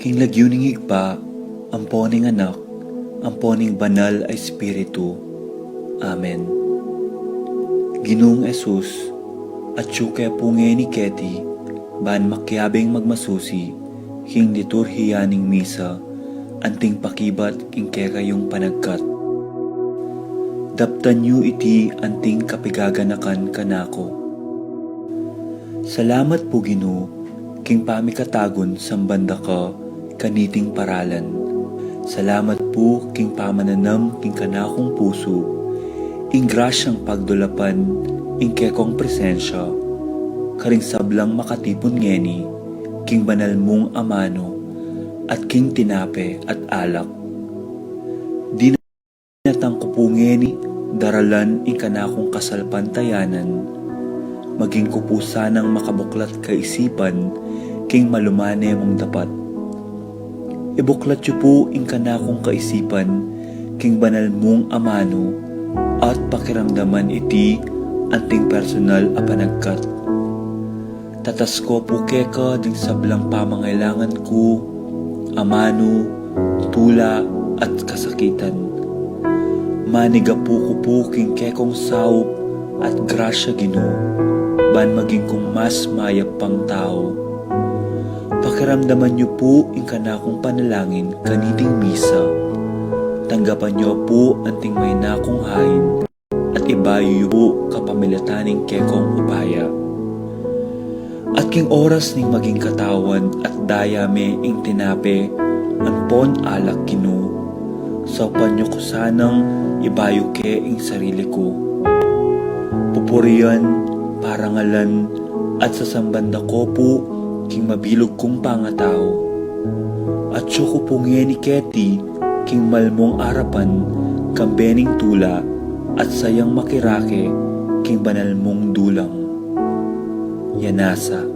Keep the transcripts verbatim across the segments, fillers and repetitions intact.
King lagyu ning Ibpa, ampo ning Anak, ampo ning Banal a Espiritu. Amen. Ginung Jesus, atyu ke pu ngeni keti, ban makiabing magmasusi king liturhiya ning misa, anting pakibat king kekayung panagkat. Daptan yu iti anting kapigaganakan kanaku. Salamat pu, Ginu, king pamikatagun samban da ka kaniting paralan. Salamat pu king pamananam king kanakung pusu ing grasyang pagdulapan ing kekong presensya karing sablang makatipun ngeni king banal mung amanu at king tinape at alak. Dinatang ku pu ngeni daralan ing kanakung kasalpantayanan, maging ku pu sanang makabuklat kaisipan king malumane mung dapat. Ibuklat yu pu ing kanakung kaisipan king banal mung amanu at pakiramdaman iti anting personal a panagkat. Tatasko pu keka ding sablang pamangailangan ku, amanu, tula, at kasakitan. Manigapu ku pu king kekong saup at grasya, Ginu, ban maging kung mas mayap pang tau. Pakiramdaman yu pu ing kanakung panalangin kaniting misa. Tanggapan yu pu anting maina kung hain at ibayu yu pu kapamilatan ning kekong upaya. At king oras ning maging katawan at daya me ing tinape ampon alak, Ginu, saupan yu ku sanang ibayu ke ing sarili ku. Pupurian, parangalan, at sasamban da ko pu king mabilug kung pangatau. Atyu ku pu ngeni keti king malmung arapan kambe ning tula at sayang makirake king banal mung dulang. Yanasa.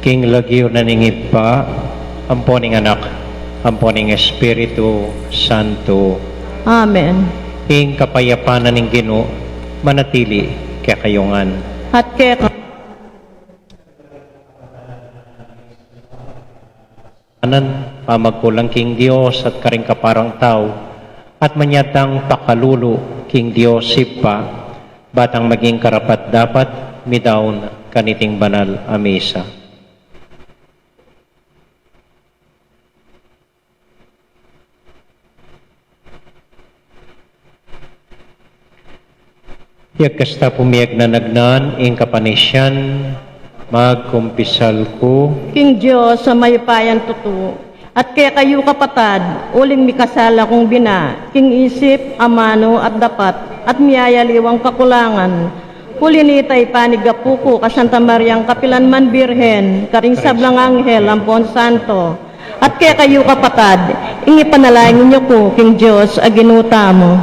King lagyu na ning Ibpa, ampo ning Anak, ampo ning Espiritu Santo. Amen. Ing kapayapan na ning Ginu, manatili kekayu ngan. At keka. Anan, pamagkulang king Dios at karing kaparang tau, at manyadang pakalulu king Dios Ibpa, batang maging karapat-dapat midaun kaniting banal a misa. Iyagkas ta pu miyagnanagnan ing kapanisian, magkumpisal ku. King Dios a mayupayang tutu, at kekayu kapatad, uling mikasala kung bina, king isip, amanu, at dapat, at miyayaliwang kakulangan. Uli na nita ipanigapu ku ka Santa Mariang kapilan man Birhen, karing sablang anghel ampon santo, at kekayu kapatad, ing ipanalangin yu ku king Dios a Ginu tamu.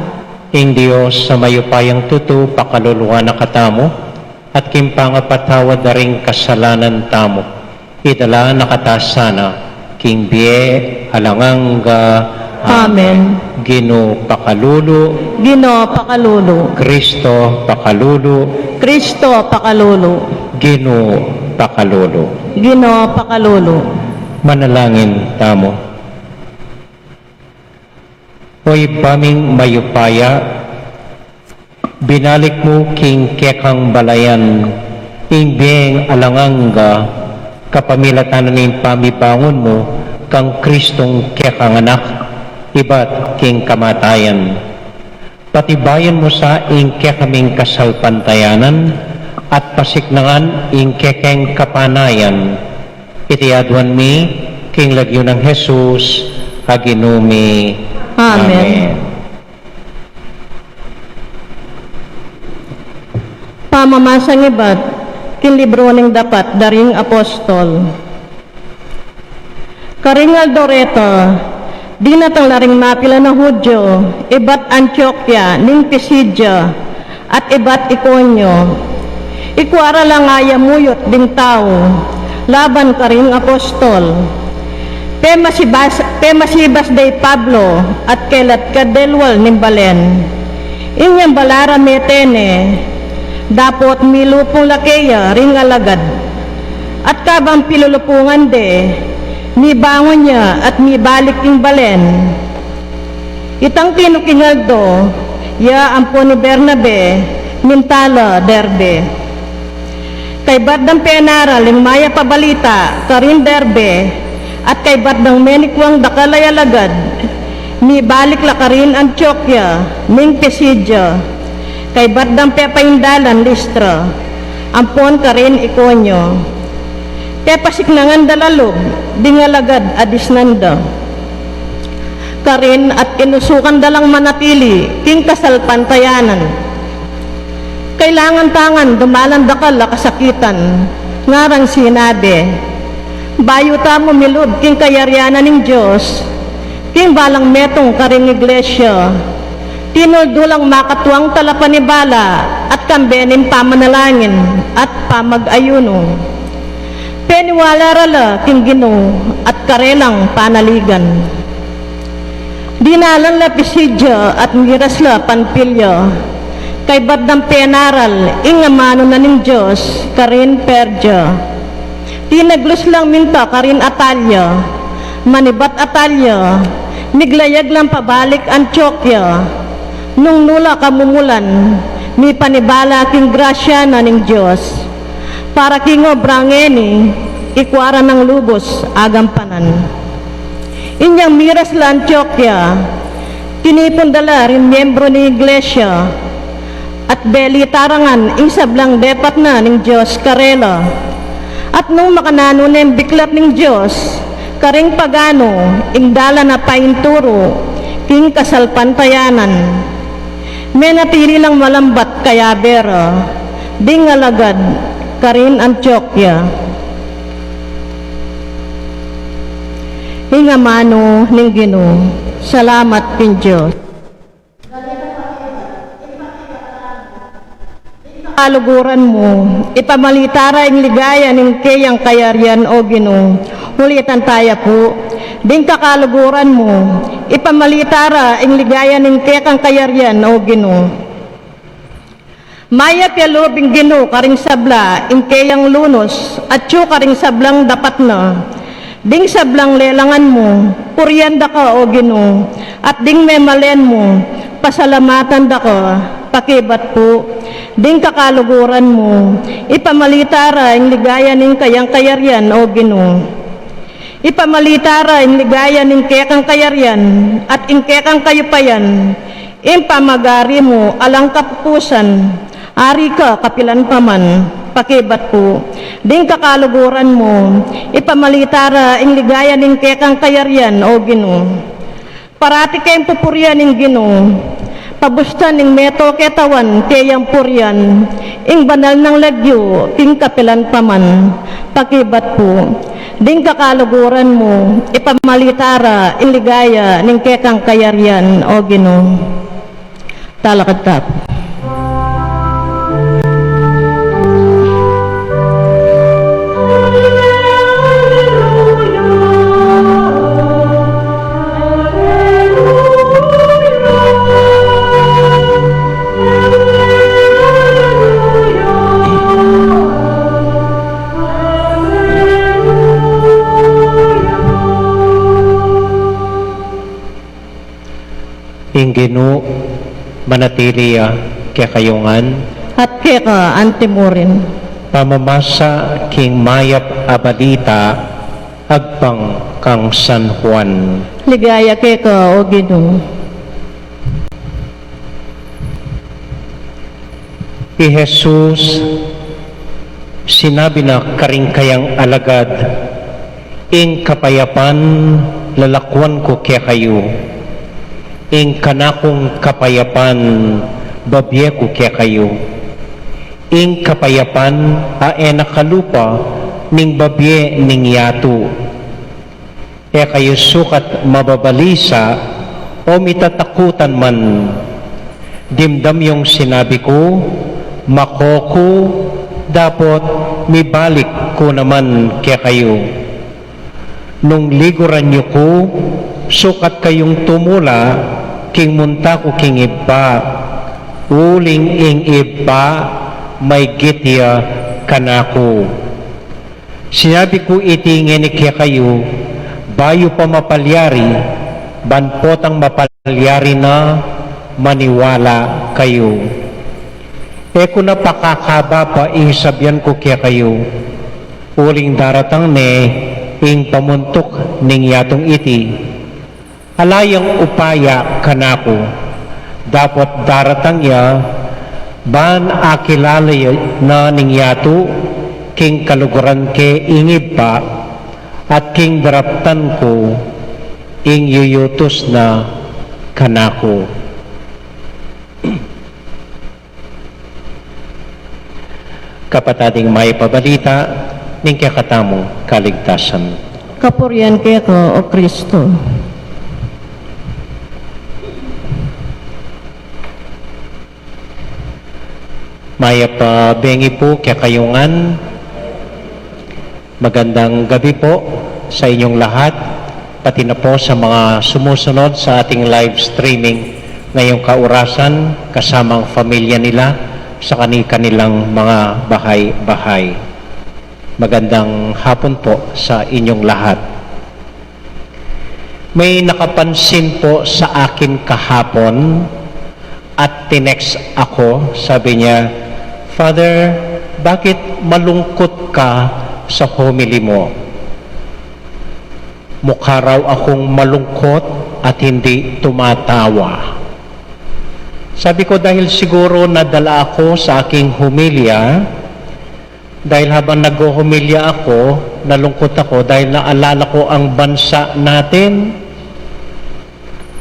Ing Dios a mayupayang tutu pakaluluan na katamu, at king pangapatawad da ring kasalanan tamu, idala na kata sana king bie alang angga. Amen. Ginu pakalulu. Ginu pakalulu. Kristo pakalulu. Kristo pakalulu. Ginu pakalulu. Ginu pakalulu. Manalangin tamu. O Ibpa ming mayupaya, binalik mu king kekang balayan ing bieng alang angga kapamilatan na ning pamibangun mu kang Kristong kekang Anak, ibat king kamatayan. Patibayan mu sa ing kekaming kasalpantayanan at pasiknangan ing kekeng kapanayan. Iti aduan mi king lagyu nang Jesus a Ginu mi. Amen. Amen. Pamamasang ibat king libru ning Dapat da ring Apostol. Karing aldo reta, dinatang la ring mapilan a Judio ibat Antioquia ning Pisidia at ibat Iconio. Ikua ra la ing ayamuyut ding tau laban karing apostol. Pemasibas, pemasibas de i Pablo at kelat ka delwal ning balen. Inyang bala ra mete ne, dapot milupung la keya ring alagad. At kabang pilulupungan de, mibangun ya at mibalik king balen. Itang tinu king aldo, ya ampon i Bernabe, minta la Derbe. Kaybat dang penaral ing mayap a balita karin Derbe, at kaybat dang menikuang dakal a alagad, mibalik la karin Antioquia ning Pisidia. Kaybat dang pepaindalan Listra, ampon karin Iconio. Pepasiknangan da la lub ding alagad a disnan da karin at inusukan da lang manatili king kasalpantayanan. Kailangan ta ngan dumalan dakal a kasakitan, ngarang sinabi, bayu tamu milub king kayarian na ning Dios. King balang metung karing iglesia, tinuldu lang makatuang talapanibala at kambe ning pamanalangin at pamag-ayunu. Peniwala ra la king Ginu at karelang panaligan. Dinalan la Pisidia at miras la Panfilia. Kaybat dang penaral ing amanu na ning Dios karin Perga. Tinaglus lang minta karin Atalia. Manibat Atalia, miglayag lang pabalik Antioquia. Nung nu la kamumulan, mipanibala king grasya na ning Dios. Para king obra ngeni, ikua ra nang lubus agampanan. Inyang miras la Antioquia, tinipun da la ring miembro ning iglesia, at belita ra ngan ing sablang depat na ning Dios karela. At nung makananu neng biklat ning Dios karing pagano ing dalan a painturu king kasalpantayanan, menatili lang malambat kayabe ra ding alagad karin Antioquia. Ing amanu ning Ginu. Salamat king Dios. kakaluguran mu, ipamalita ra ing ligaya ning keyang kayarian, O Ginu. Ulitan taya pu. Ding kakaluguran mu, ipamalita ra ing ligaya ning kekang kayarian, O Ginu. Mayap ya lub ing Ginu karing sabla ing keyang lunus, atyu karing sablang dapat na. Ding sablang lelangan mu, purian da ka, O Ginu, at ding memalen mu, pasalamatan da ka. Pakibat pu. Ding kakaluguran mu, ipamalita ra ing ligaya ning kayang kayarian, O Ginu. Ipamalita ra ing ligaya ning kekang kayarian at ing kekang kayupayan, ing pamagari mu alang kapupusan, ari ka kapilan pa man. Pakibat pu. Ding kakaluguran mu, ipamalita ra ing ligaya ning kekang kayarian, O Ginu. Parati keng pupurian ing Ginu. Pabustan ning meto ketawan keyang purian ing banal nang lagyu king kapilan pa man. Pakibat pu. Ding kakaluguran mu, ipamalita ra ing ligaya ning kekang kayarian, O Ginu. Talakad ta pu. Ing Ginu manatili ya kekayu ngan. At keka antimurin. Pamamasa king mayap a balita agpang kang San Juan. Ligaya keka, O Ginu. I Jesus sinabi na karing kayang alagad, "Ing kapayapan lalakwan ku kekayu, ing kanakung kapayapan babie ku kekayu. Ing kapayapan a e na kalupa ning babie ning yatu." E kayu sukat mababalisa o mitatakutan man. Dimdam yung sinabi ku, mako ku, dapot mibalik ku naman kekayu. Nung liguran yu ku, sukat kayung tumula king munta ku king Ibpa, uling ing Ibpa maygit ya kanaku. Sinabi ku iti ngeni kekayu, bayu pa mapalyari, ban potang mapalyari na maniwala kayu. E ku na pakakaba pa ing sabian ku kekayu, uling daratang ne ing pamuntuk ning yatung iti. Ala yang upaya kanaku, dapot daratang ya, ban akilala ya na ning yatu, king kaluguran ke ing Ibpa, at king daraptan ku, ing yuyutus na kanaku. Kapatad, ing mayap a balita ning kekatamung kaligtasan. Kapurian keka, O Kristo. Mayap a bengi pu kekayu ngan. Magandang gabi po sa inyong lahat, pati na po sa mga sumusunod sa ating live streaming ngayong kaurasan, kasamang pamilya nila sa kani-kanilang mga bahay-bahay. Magandang hapon po sa inyong lahat. May nakapansin po sa akin kahapon at tinext ako, sabi niya, "Father, bakit malungkot ka sa homily mo?" Mukha raw akong malungkot at hindi tumatawa. Sabi ko, dahil siguro nadala ako sa aking homilya, dahil habang naghohomilya ako, nalungkot ako dahil naalala ko ang bansa natin.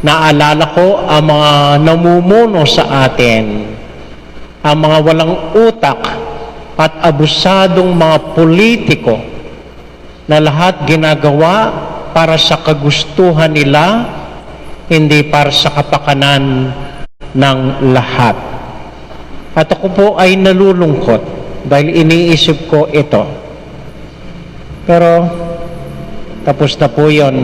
Naalala ko ang mga namumuno sa atin, ang mga walang utak at abusadong mga politiko na lahat ginagawa para sa kagustuhan nila, hindi para sa kapakanan ng lahat. At ako po ay nalulungkot dahil iniisip ko ito. Pero tapos na po yun.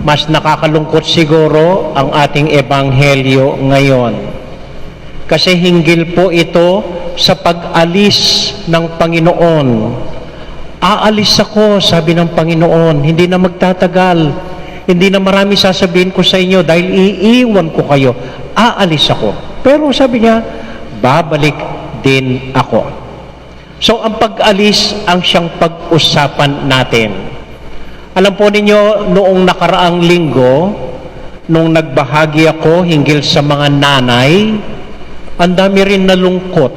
Mas nakakalungkot siguro ang ating ebanghelyo ngayon. Kasi hinggil po ito sa pag-alis ng Panginoon. "Aalis ako," sabi ng Panginoon, "hindi na magtatagal. Hindi na marami sasabihin ko sa inyo dahil iiwan ko kayo. Aalis ako." Pero sabi niya, "Babalik din ako." So, ang pag-alis ang siyang pag-usapan natin. Alam po ninyo, noong nakaraang linggo, nung nagbahagi ako hinggil sa mga nanay, ang dami rin nalungkot.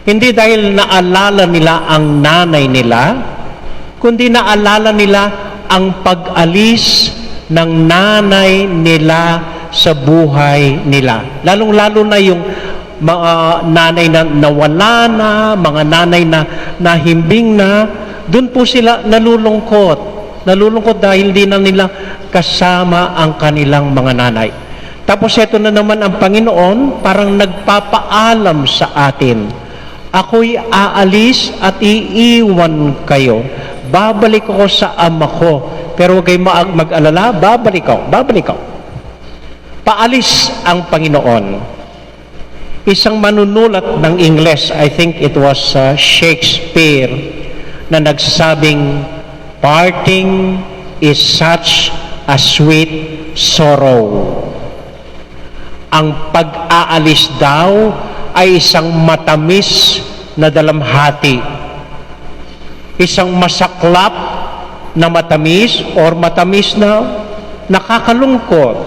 Hindi dahil naalala nila ang nanay nila, kundi naalala nila ang pag-alis ng nanay nila sa buhay nila. Lalong-lalo na yung mga nanay na nawala na, mga nanay na nahimbing na, dun po sila nalulungkot. Nalulungkot dahil di na nila kasama ang kanilang mga nanay. Tapos eto na naman ang Panginoon, parang nagpapaalam sa atin, "Ako'y aalis at iiwan kayo. Babalik ako sa Ama ko. Pero huwag kayong ma-, mag-alala, babalik ako, babalik ako." Paalis ang Panginoon. Isang manunulat ng Ingles, I think it was, uh, Shakespeare, na nagsabing, "Parting is such a sweet sorrow." Ang pag-aalis daw ay isang matamis na dalamhati, isang masaklap na matamis or matamis na nakakalungkot.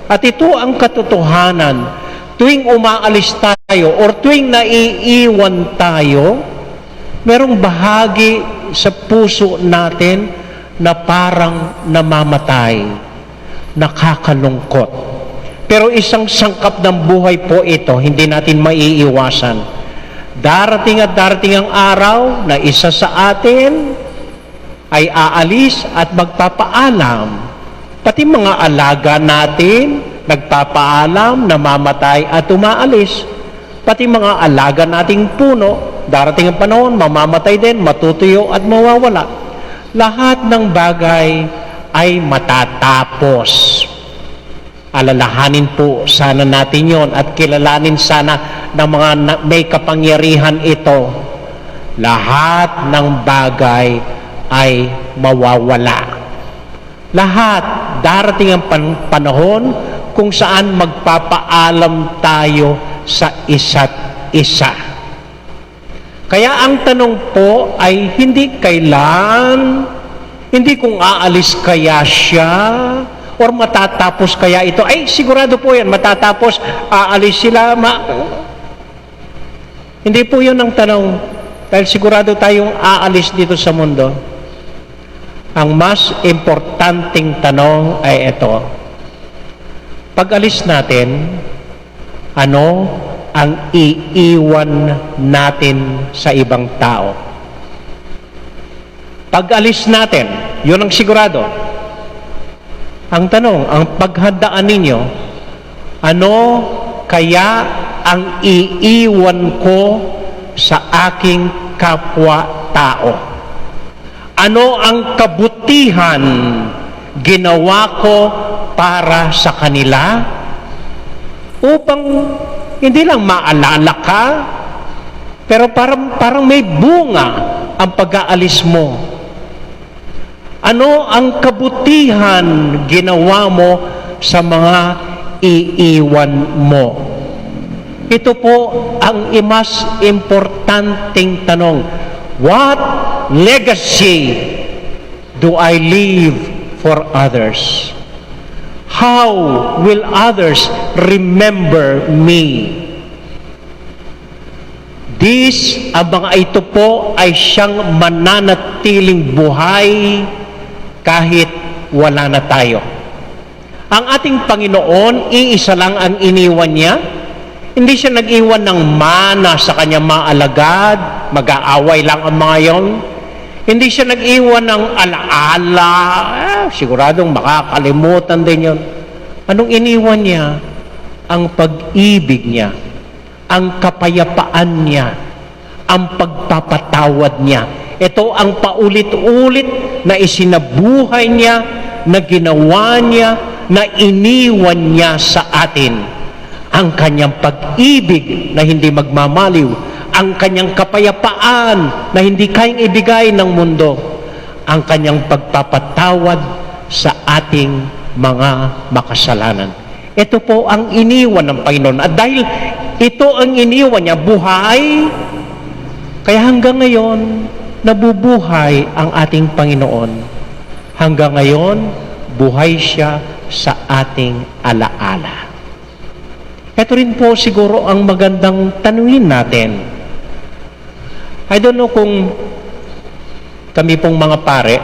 At ito ang katotohanan, tuwing umaalis tayo or tuwing naiiwan tayo, merong bahagi sa puso natin na parang namamatay, nakakalungkot. Pero isang sangkap ng buhay po ito, hindi natin maiiwasan. Darating at darating ang araw na isa sa atin ay aalis at magpapaalam. Pati mga alaga natin, nagpapaalam, namamatay at umaalis. Pati mga alaga nating puno, darating ang panahon, mamamatay din, matutuyo at mawawala. Lahat ng bagay ay matatapos. Alalahanin po sana natin yon at kilalanin sana ng mga na-, may kapangyarihan ito. Lahat ng bagay ay mawawala. Lahat, darating ang pan-, panahon kung saan magpapaalam tayo sa isa't isa. Kaya ang tanong po ay hindi kailan, hindi kung aalis kaya siya, or matatapos kaya ito. Ay, sigurado po yan, matatapos, aalis sila, ma-, hindi po yun ang tanong. Dahil sigurado tayong aalis dito sa mundo. Ang mas importanteng tanong ay ito. Pag-alis natin, ano ang iiwan natin sa ibang tao? Pag-alis natin, yun ang sigurado. Ang tanong, ang paghandaan ninyo, ano kaya ang iiwan ko sa aking kapwa-tao? Ano ang kabutihan ginawa ko para sa kanila? Upang hindi lang maalala ka, pero parang, parang may bunga ang pag-aalis mo. Ano ang kabutihan ginawa mo sa mga iiwan mo? Ito po ang i-, mas importanteng tanong. What legacy do I leave for others? How will others remember me? This, ang mga ito po ay siyang mananatiling buhay kahit wala na tayo. Ang ating Panginoon, iisa lang ang iniwan niya. Hindi siya nag-iwan ng mana sa kanyang mga alagad, mag-aaway lang ang mga yon. Hindi siya nag-iwan ng alaala. Ah, siguradong makakalimutan din yon. Anong iniwan niya? Ang pag-ibig niya. Ang kapayapaan niya, ang pagpapatawad niya. Ito ang paulit-ulit na isinabuhay niya, na ginawa niya, na iniwan niya sa atin. Ang kanyang pag-ibig na hindi magmamaliw, ang kanyang kapayapaan na hindi kayang ibigay ng mundo, ang kanyang pagpapatawad sa ating mga makasalanan. Ito po ang iniwan ng Panginoon. At dahil ito ang iniwan niya, buhay, kaya hanggang ngayon, nabubuhay ang ating Panginoon. Hanggang ngayon, buhay siya sa ating alaala. Ito rin po siguro ang magandang tanungin natin. I don't know kung kami pong mga pare,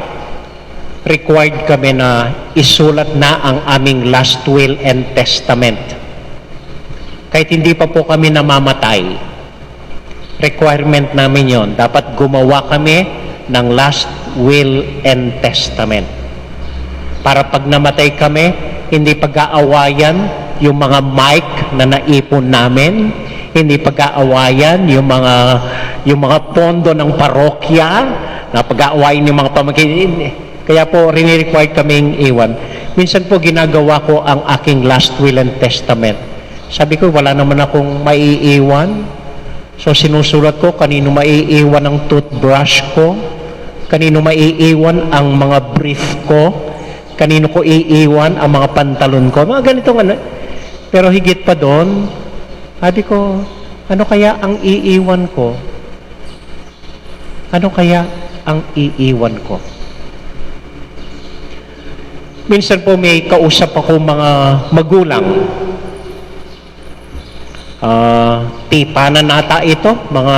required kami na isulat na ang aming last will and testament. Kahit hindi pa po kami namamatay, requirement namin yon. Dapat gumawa kami ng last will and testament. Para pag namatay kami, hindi pag-aawayan yung mga mic na naipon namin, hindi pag-aawayan yung mga, yung mga pondo ng parokya na pag-aawayan yung mga pamangkin. Kaya po, rinirequired kaming iwan. Minsan po, ginagawa ko ang aking last will and testament. Sabi ko, wala naman akong maiiwan. So, sinusulat ko, kanino maiiwan ang toothbrush ko, kanino maiiwan ang mga brief ko, kanino ko iiwan ang mga pantalon ko, mga ganitong ano. Pero higit pa doon, sabi ko, ano kaya ang iiwan ko? Ano kaya ang iiwan ko? Minsan po may kausap ako mga magulang. Ah, tipanan ata ito, mga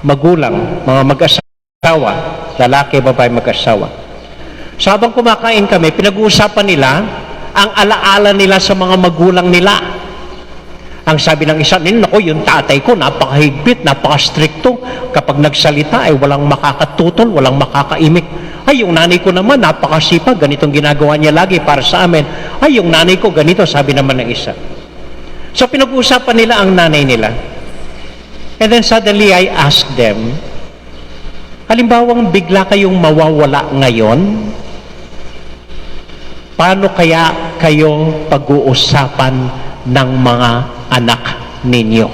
magulang, mga mag-asawa, lalaki, babae, mag-asawa. So, habang kumakain kami, pinag-uusapan nila ang alaala nila sa mga magulang nila. Ang sabi ng isa, "Nin, naku, yung tatay ko, napakahigpit, napakastrikto. Kapag nagsalita, ay walang makakatutol, walang makakaimik. Ay, yung nanay ko naman, napakasipag, ganitong ginagawa niya lagi para sa amin. Ay, yung nanay ko, ganito," sabi naman ng isa. So, pinag-uusapan nila ang nanay nila. And then suddenly, I asked them, halimbawang bigla kayong mawawala ngayon, paano kaya kayo pag-uusapan ng mga anak ninyo?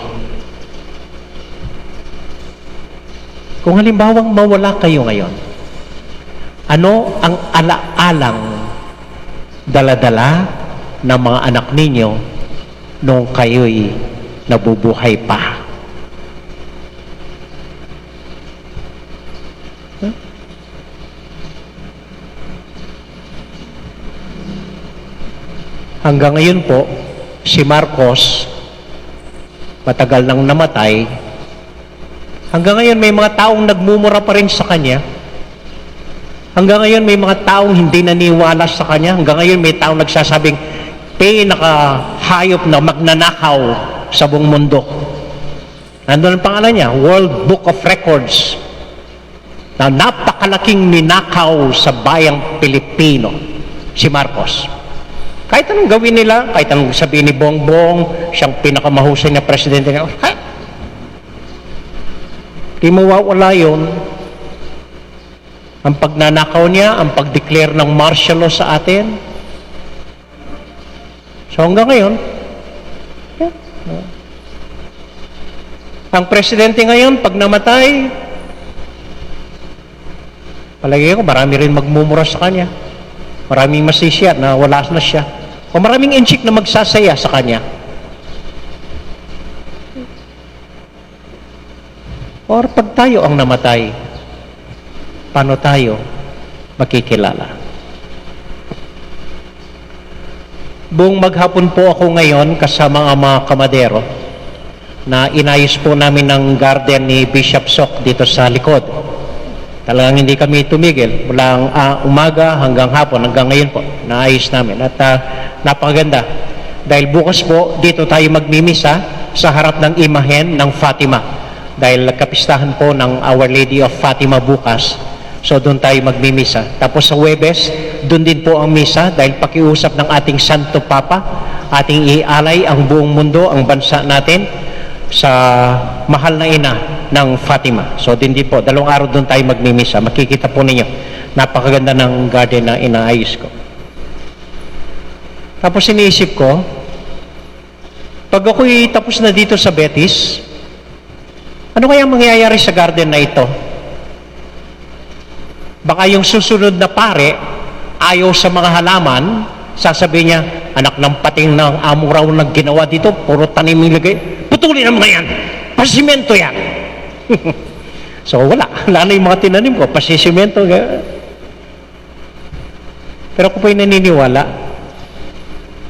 Kung halimbawang mawala kayo ngayon, ano ang alaalang daladala ng mga anak ninyo nung kayo'y nabubuhay pa? Hanggang ngayon po, si Marcos, matagal nang namatay, hanggang ngayon may mga taong nagmumura pa rin sa kanya. Hanggang ngayon may mga taong hindi naniwala sa kanya. Hanggang ngayon may taong nagsasabing, "Pinakahayop na magnanakaw sa buong mundo." Nandun ang pangalan niya, World Book of Records, na napakalaking ninakaw sa bayang Pilipino, si Marcos. Kahit anong gawin nila, kahit anong sabihin ni Bongbong, siyang pinakamahusay na presidente na, ha? Di mawawala yun. Ang pagnanakaw niya, ang pag-declare ng martial law sa atin. So, hanggang ngayon, eh, ang presidente ngayon, pag namatay, palagay ko, marami rin magmumura sa kanya. Maraming masisiya na wala na siya. O maraming inchik na magsasaya sa kanya. Or pag tayo ang namatay, paano tayo makikilala? Buong maghapon po ako ngayon kasama ang mga kamadero na inayos po namin ng garden ni Bishop Sok dito sa likod. Talagang hindi kami tumigil. Mula ang, ah, umaga hanggang hapon, hanggang ngayon po, naayos namin. At, ah, napakaganda. Dahil bukas po, dito tayo magmimisa sa harap ng imahen ng Fatima. Dahil kapistahan po ng Our Lady of Fatima bukas. So, doon tayo magmimisa. Tapos sa Huwebes, doon din po ang misa dahil pakiusap ng ating Santo Papa, ating ialay ang buong mundo, ang bansa natin. sa mahal na ina ng Fatima. So, dindi po, dalawang araw doon tayo magmimisa. Makikita po ninyo, napakaganda ng garden na inaayos ko. Tapos iniisip ko, pag ako'y tapos na dito sa Betis, ano kaya mangyayari sa garden na ito? Baka yung susunod na pare, ayaw sa mga halaman, sasabihin niya, "Anak ng pating na amo raw na ginawa dito, puro tanim yung lagay. Putulin ang mga yan. Pasimento yan." So, wala. Wala na yung mga tinanim ko. Pasisimento. Pero ako po'y naniniwala,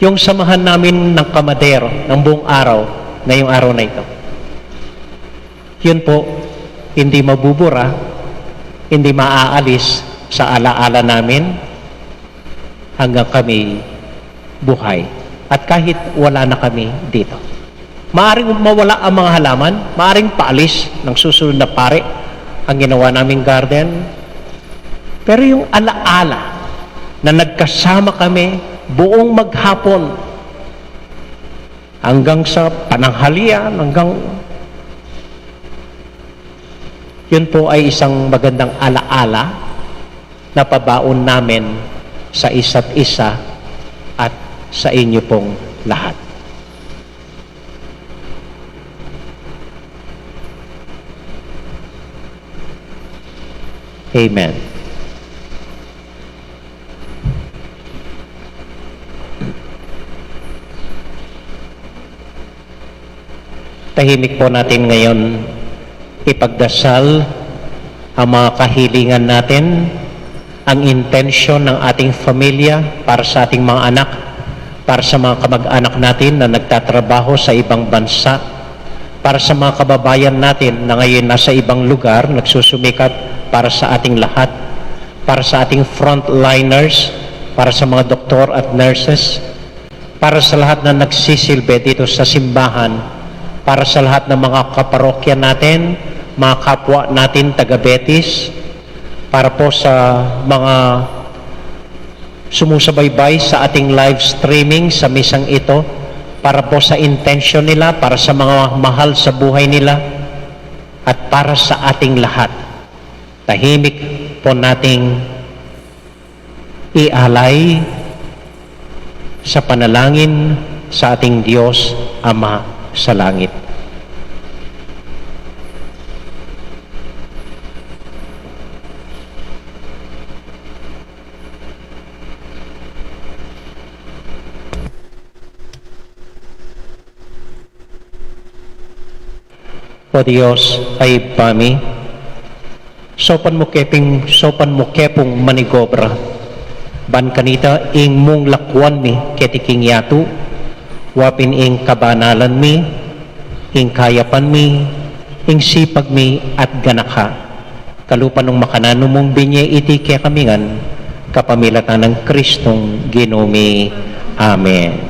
yung samahan namin ng kamadero, ng buong araw, ngayong araw na ito. Yun po, hindi mabubura, hindi maaalis sa alaala namin hanggang kami buhay. At kahit wala na kami dito. Maaring mawala ang mga halaman, maaring paalis ng susunod na pare ang ginawa naming garden. Pero yung alaala na nagkasama kami buong maghapon, hanggang sa pananghalian, hanggang, yun po ay isang magandang alaala na pabaon namin sa isa't isa at sa inyo pong lahat. Amen. Tahimik po natin ngayon ipagdasal ang mga kahilingan natin, ang intensyon ng ating pamilya, para sa ating mga anak, para sa mga kamag-anak natin na nagtatrabaho sa ibang bansa, para sa mga kababayan natin na ngayon nasa ibang lugar, nagsusumikap, para sa ating lahat, para sa ating frontliners, para sa mga doktor at nurses, para sa lahat na nagsisilbi dito sa simbahan, para sa lahat ng mga kaparokya natin, mga kapwa natin taga Betis, para po sa mga sumusubaybay sa ating live streaming sa misang ito, para po sa intensyon nila, para sa mga mahal sa buhay nila, at para sa ating lahat. Tahimik po nating ialay sa panalangin sa ating Diyos Ama sa langit. O Dios, Ibpa mi, saupan mu ke pung, saupan mu ke pung manigobra. Ban kanita ing mung lakuan mi keti king yatu, wa pin ing kabanalan mi, ing kayapan mi, ing sipag mi at ganaka. Kalupa nung makananu mung binye iti kekami ngan, kapamilatan nang Kristong Ginu mi. Amen.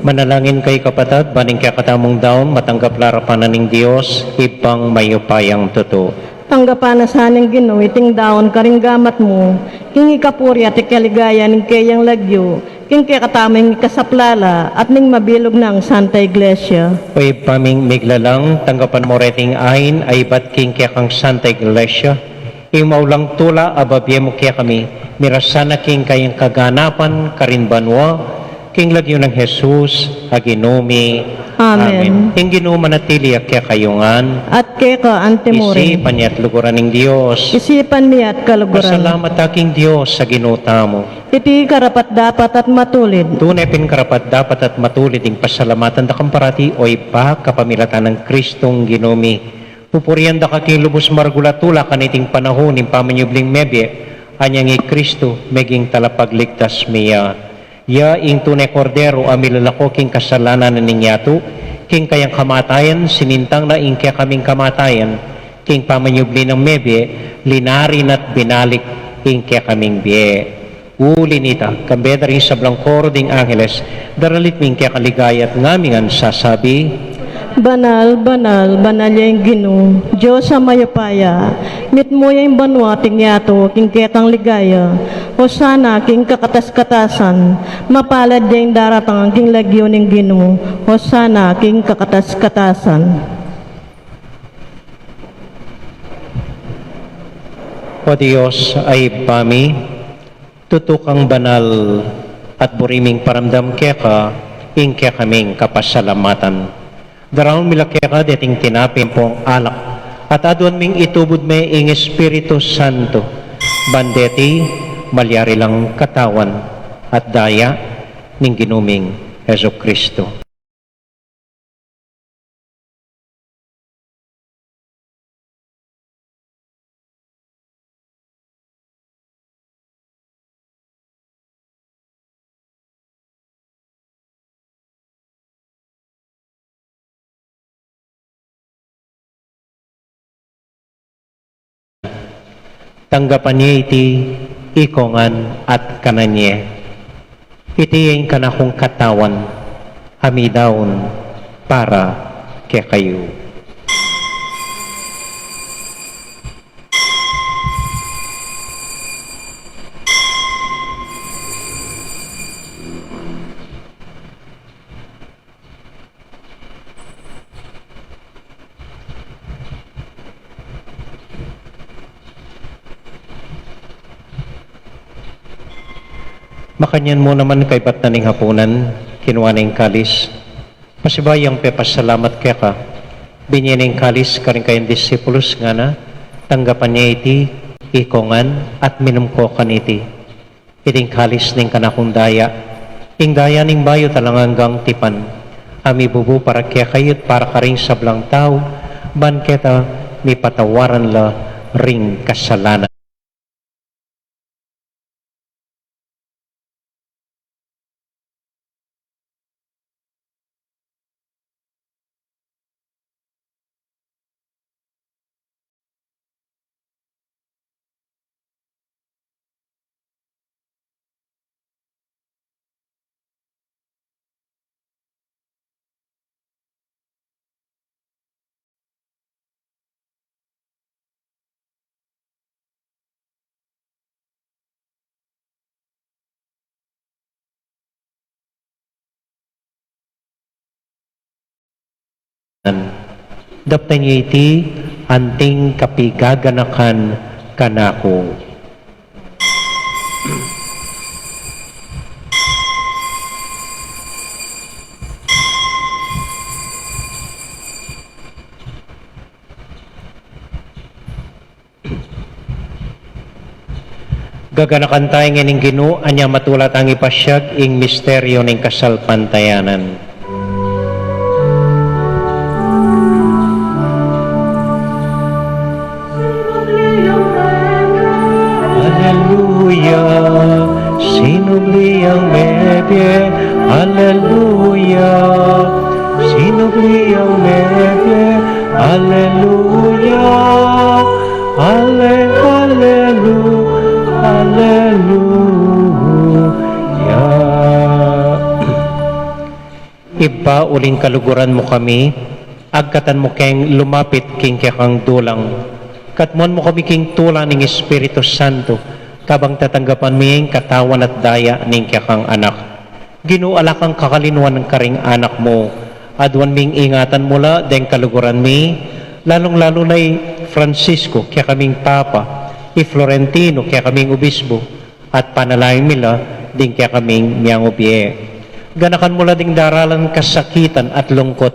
Manalangin kayu, kapatad, ban ing kekatamung daun matanggap la arapan na ning Dios, Ibpang mayupayang tutu. Tanggapan na sa ning Ginu iting daun karing gamat mu, king ikapuri at ikaligaya ning keyang lagyu, king kekatamung ikasaplala at ning mabilug nang Santa Iglesia. O Ibpa ming miglalang, tanggapan mu reting ain a ibat king kekang Santa Iglesia, ing maulang tula a babie mu kekami, mirasan na king kayang kaganapan karin banua, king lagyu nang Jesus a Ginu mi. Amen. Amen. Ing Ginu manatili ya kekayu ngan. At keka antimurin. Isipan ya at luguran ning Dios. Isipan mi at kaluguran. Pasalamat ta king Dios a Ginu tamu. Iti karapat-dapat at matulid. Tune pin karapat-dapat at matulid ing pasalamatan da kang parati, o Ibpa, kapamilatan nang Kristong Ginu mi. Pupurian da ka king lubus maragul a tula kaniting panaun ning pamanyubling mebie, anyang i Kristu meging talapagligtas mi ya. Ya ing tune Kordero a milalako king kasalanan ning yatu, king kayang kamatayan sinintang na ing kekaming kamatayan, king pamanyubli nang mebie linari na't binalik ing kekaming bie. Uli nita, kambe da ring sablang koro ding angeles, daralit mi ing kekang ligaya at ngami ngan sasabi: Banal, banal, banal ya ing Ginu, Dios a mayupaya. Mitmu ya ing banua at ing yatu king kekang ligaya. Hosana king kakatas-katasan. Mapalad ya ing daratang king lagyu ning Ginu. Hosana king kakatas-katasan. O Dios a Ibpa mi, tutu kang banal, at buri ming paramdam keka ing kekaming kapasalamatan. Daraun mi la keka deting tinape ampong alak, at aduan ming itubud me ing Espiritu Santo, ban deti malyari lang katawan at daya ning Ginu ming Jesucristo. Tanggapan ye iti ikongan at kanan ye. Iti ing kanakung katawan a midaun para kekayu. Makanyan mu naman kaybat na ning hapunan, kinua ne ing kalis, pasibayu yang pepasalamat keka, binye ne ing kalis karing kayang disipulus, ngana: Tanggapan ye iti ikongan at minum ko kaniti. Iting kalis ning kanakung daya, ing daya ning bayu at alang anggang tipan, a mibubu para kekayu at para karing sablang tau, ban keta mipatawaran la ring kasalanan. Daptan ye iti anting kapigaganakan kanaku. Gaganakan taya ngeni ing Ginu, anya matula tang ipasiag ing misteryu ning kasalpantayanan. Aleluya, sinubli yang mebie. Aleluya, sinubli yang mebie. Aleluya, ale-, alelu-, aleluya. Ibpa, uling kaluguran mu kami, agkatan mu keng lumapit king kekang dulang. Katmuan mu kami king tula ning Espiritu Santo, kabang tatanggapan mi ing katawan at daya ning kekang Anak. Ginu, ala kang kakalinuan karing anak mu. Aduan ming ingatan mu la deng kaluguran mi, lalung-lalu na i Francisco, kekaming Papa, i Florentino, kekaming Obispo, at panalangin mi la ding kekaming miyangubie. Ganakan mu la ding daralan kasakitan at lungkut.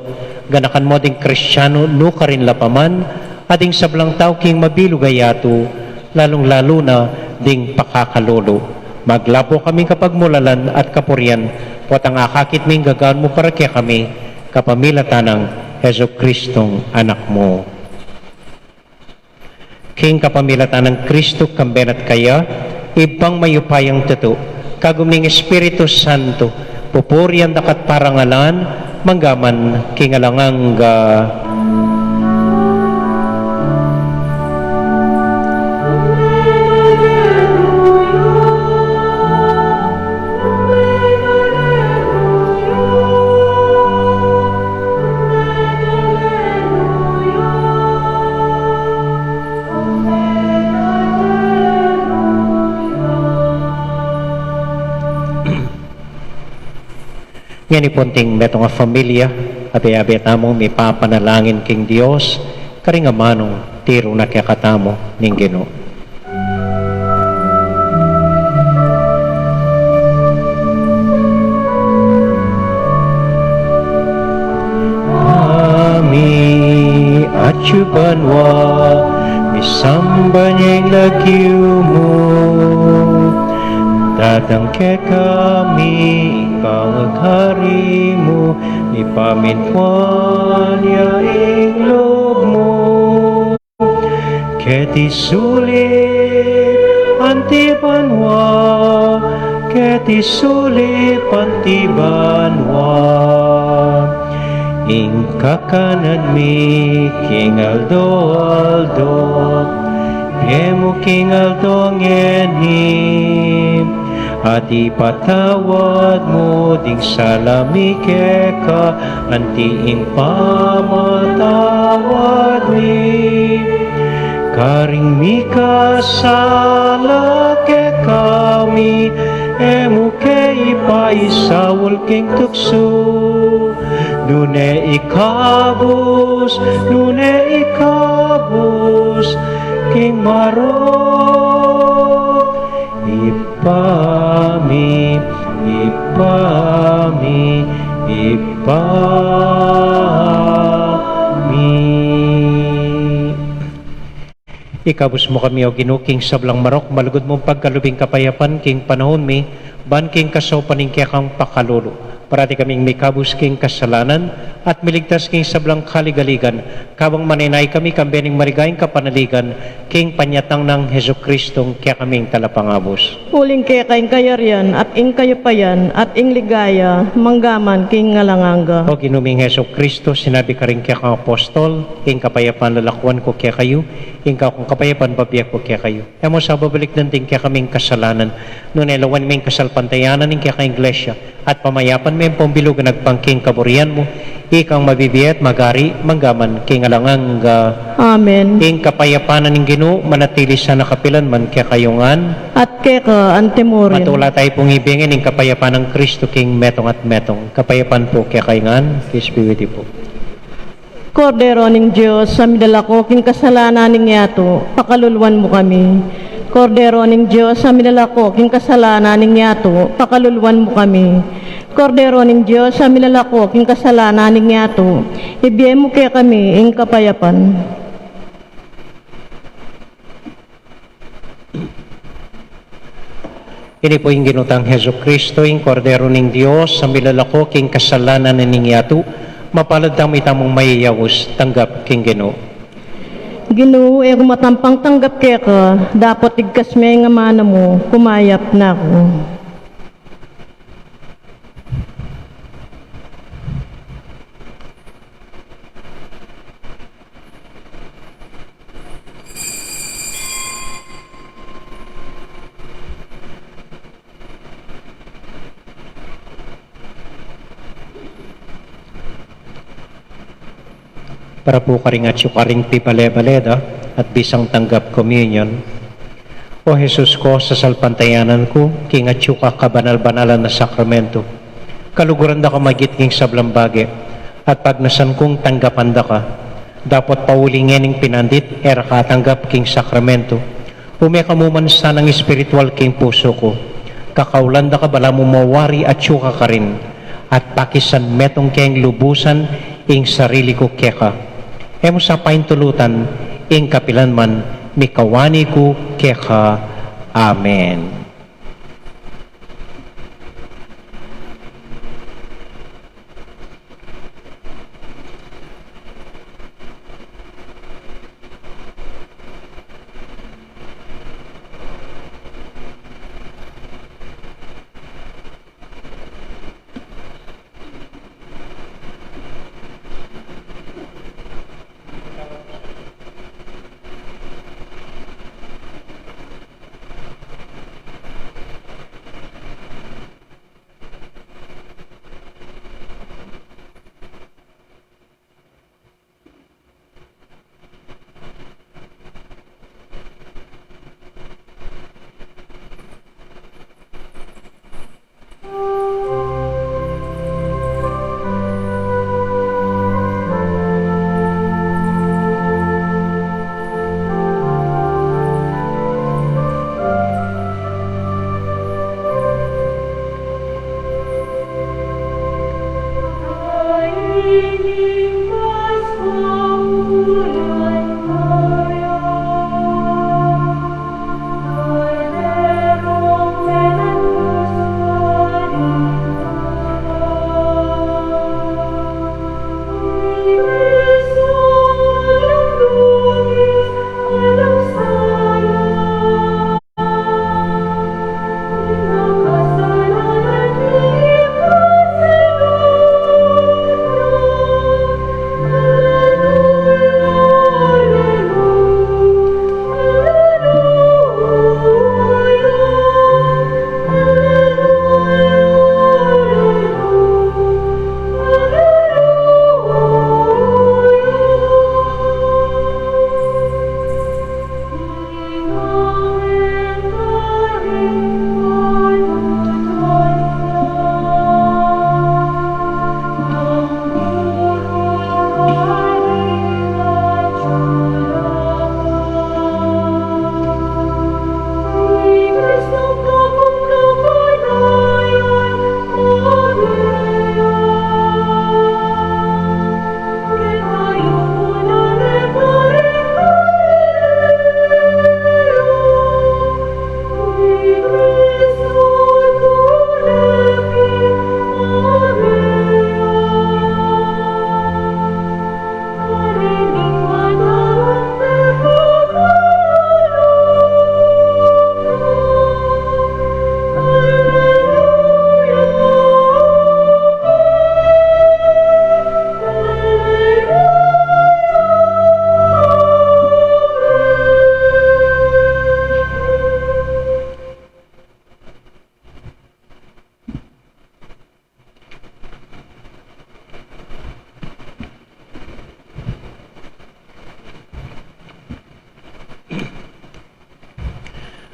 Ganakan mu ding Kristiano nukarin la pa man, at ding sablang tau king mabilug a yatu, lalung-lalu na ding pakakalulu. Maglapo kaming kapagmulalan at kapurian, potang akakit ming gagawan mu para kekami, kapamilatan nang Jesucristong Anak mu. King kapamilatan nang Kristo, kambe na at kaya, Ibpang mayupayang tutu, kagum ning Espiritu Santo, pupurian daka at parangalan, manggaman king alang angga. Ngeni pu anting metung a familia, abe-abe tamung mipapanalangin king Dios, karing amanung tiru na kekatamu ning Ginu. Ami atsu banua, misamban ya ing lagyu mu, datang kekami ing pangaghari mu, mipamintuan ya ing lub mu. Keti sulip anti banua, keti sulip anti banua. Ing kakanan mi king aldo-aldo, ibie mu king aldo ngeni, at ipatawad mu ding sala mi keka, anti ing pamatawad mi karing mikasala kekami, e mu ke ipaisaul king tuksu, nune ikabus, nune ikabus king marok. Ibpa mi, Ibpa mi, Ibpa mi. Ikabus mu kami, O Ginu, king sablang marok, malugud mung pagkalub ing kapayapan king panaun mi, ban king kasaupan ning kekang pakalulu. Parati kaming mikabus king kasalanan, at miligtas king sablang kaligaligan, kabang manenaya kami kambe ning maligayang kapanaligan, king panyatang nang Jesucristong kekaming Talapangabus. Uling keka ing kayarian, at ing kayupayan, at ing ligaya, manggaman king alang angga. O Ginu ming Jesucristo, sinabi karing kekang apostol, ing kapayapan lalakuan ku kekayu, ing kakung kapayapan bibie ku kekayu. E mu sa babalikdan ding kekaming kasalanan, nune lawan me ing kasalpantayanan ning kekang Iglesia, at pamayapan me ing pambilug a agpang king kaburian mu, ikang mabibie at magari, manggaman king alang angga. Amen. Ing kapayapan na ning Ginu, manatili sana kapilan man kekayu ngan. At keka antimurin. Matula tayu pung ibie ngeni ing kapayapan nang Kristo king metung at metung. Kapayapan pu kekayu ngan, peace be with you po. Kordero ning Dios, a milalako king kasalanan ning yatu, pakaluluan mu kami. Kordero ning Dios, a milalako king kasalanan ning yatu, pakaluluan mu kami. Kordero ning Dios, a milalako king kasalanan ning yatu, ibie mu kekami ing kapayapan. Ini pu ing Ginu tang Jesucristo, ing Kordero ning Dios, a milalako king kasalanan ning yatu. Mapalad tamu itamung mayayaus tanggap king Ginu. Ginu, e ku matampang tanggap keka, dapot igkas me ing amanu mu, kumayap na ku. Para pu karing atyu karing pibale-bale da at bisang tanggap communion. O Jesus ko, sasalpantayanan ku king atyu ka kabanal-banalan a sakramento. Kaluguran da ka magit king sablang bage, at pagnasan kung tanggapan da ka. Dapot pauli ngening pinandit e ra ka tanggap king sakramento, ume ka mu man sanang espiritual king pusu ku. Kakaulan da ka balamu mawari atyu ka karin, at pakisan metung keng lubusan ing sarili ku keka. E mu sa paintulutan ing kapilan man mikawani ku keka. Amen.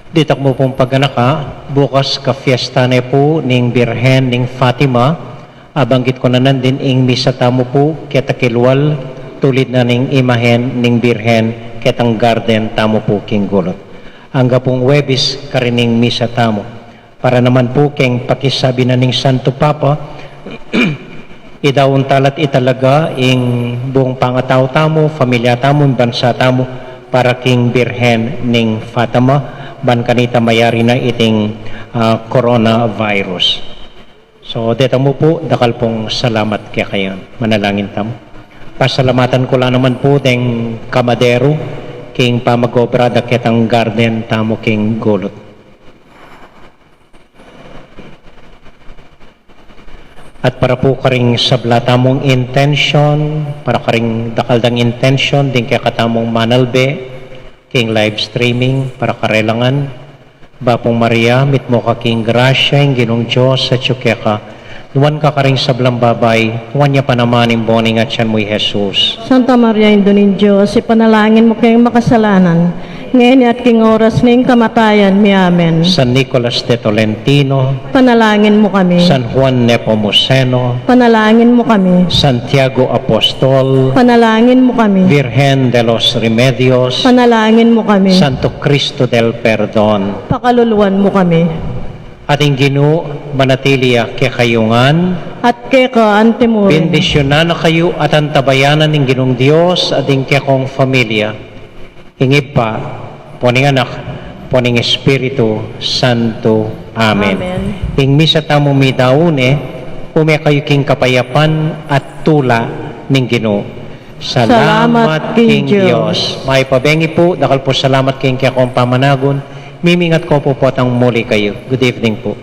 Ditak mu pung paganaka, bukas ka fiesta ne pu ning Birhen ning Fatima, abanggit ku na nandin ing misa tamu pu keta kilwal, tulid na ning imahen ning Birhen ketang garden tamu pu king gulut. Angga pung Huwebes karin ing misa tamu. Para naman pu keng pakisabi na ning Santo Papa, idaun tala't italaga ing buung pangatau tamu, familia tamu, ing bansa tamu, para king Birhen ning Fatima, ban kanita mayari na iting, ah, coronavirus. So, deta mu pu, dakal pung salamat kekayu. Manalangin tamu. Pasalamatan ku la naman pu deng kamadero king pamag-obra da ketang garden tamu king gulut. At para pu karing sabla tamung intention, para karing dakal dang intention ding kekatamung manalbe king live streaming, para karelangan, Bapung Maria, mitmu ka king grasya, ing Ginung Dios atyu keka, Nuan ka karing sablang babai, nuan ya pa naman ing bunga ning atian mu, i Jesus. Santa Maria, Indu ning Dios, ipanalangin mu keng makasalanan, ngeni at king oras ning kamatayan mi. Amen. San Nicolas de Tolentino, panalangin mu kami. San Juan Nepomuceno, panalangin mu kami. Santiago Apostol, panalangin mu kami. Virgen de los Remedios, panalangin mu kami. Santo Cristo del Perdon, pakaluluan mu kami. At ing Ginu manatili ya kekayu ngan. At keka antimurin. Bendisyunan na kayu at antabayanan ning Ginung Dios at ing kekong familia. Ing Ibpa, ampo ning Anak, ampo ning Espiritu Santo. Amen. Amen. Ing misa tamu midaun ne, ume kayu king kapayapan at tula ning Ginu. Salamat king Dios. Mayap a bengi pu, dakal pu salamat king kekong pamanagun. Mimingat ko pu potang muli kayu. Good evening pu.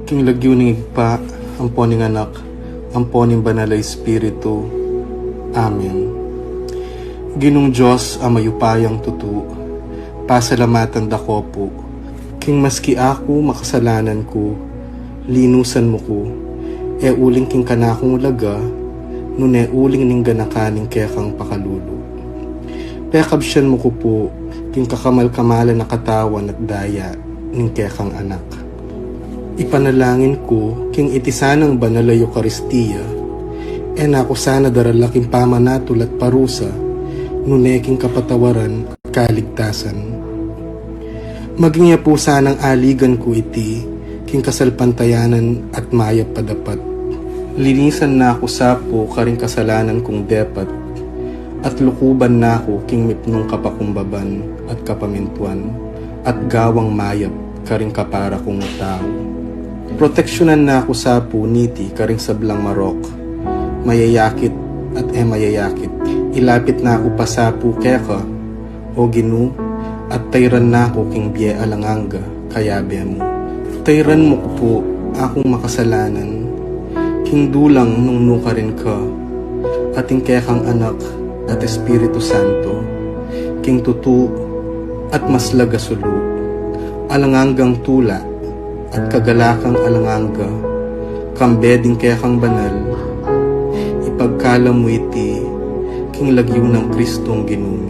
King lagyu ning Ibpa, ampo ning Anak, ampo ning Banal a Espiritu. Amen. Ginung Dios a mayupayang tutu, pasalamatan da ko pu, king maski aku makasalanan ku, linusan mu ku, e uling king kanakung laga, nune uling ning ganakan ning kekang pakalulu. Pekabsian mu ku pu, king kakamal-kamalan a katawan at daya ning kekang Anak. Ipanalangin ku, king iti sanang banal a Eukaristia, e na ku sana darala king pamanatul at parusa, nune king kapatawaran at kaligtasan. Maging ya pu sanang aligan ku iti, king kasalpantayanan at mayap a dapat. Linisan na ku sa pu karing kasalanan kung depat, at lukuban na ku king mipnung kapakumbaban at kapamintuan, at gawang mayap karing kapara kung tau. Proteksyunan na ku sa pu niti karing sablang marok, mayayakit at e mayayakit. Ilapit na ku pa sa pu keka, O Ginu, at tayran na ku king bie alang angga, kayabe mu. Tayran mu ku pu akung makasalanan, king dulang nung nukarin ka, at ing kekang Anak at Espiritu Santo, king tutu at maslag a sulu, alang anggang tula, at kagalakan alang angga, kambe ding kekang banal, ipagkalub mu iti, king lagyu nang Kristong Ginu mi.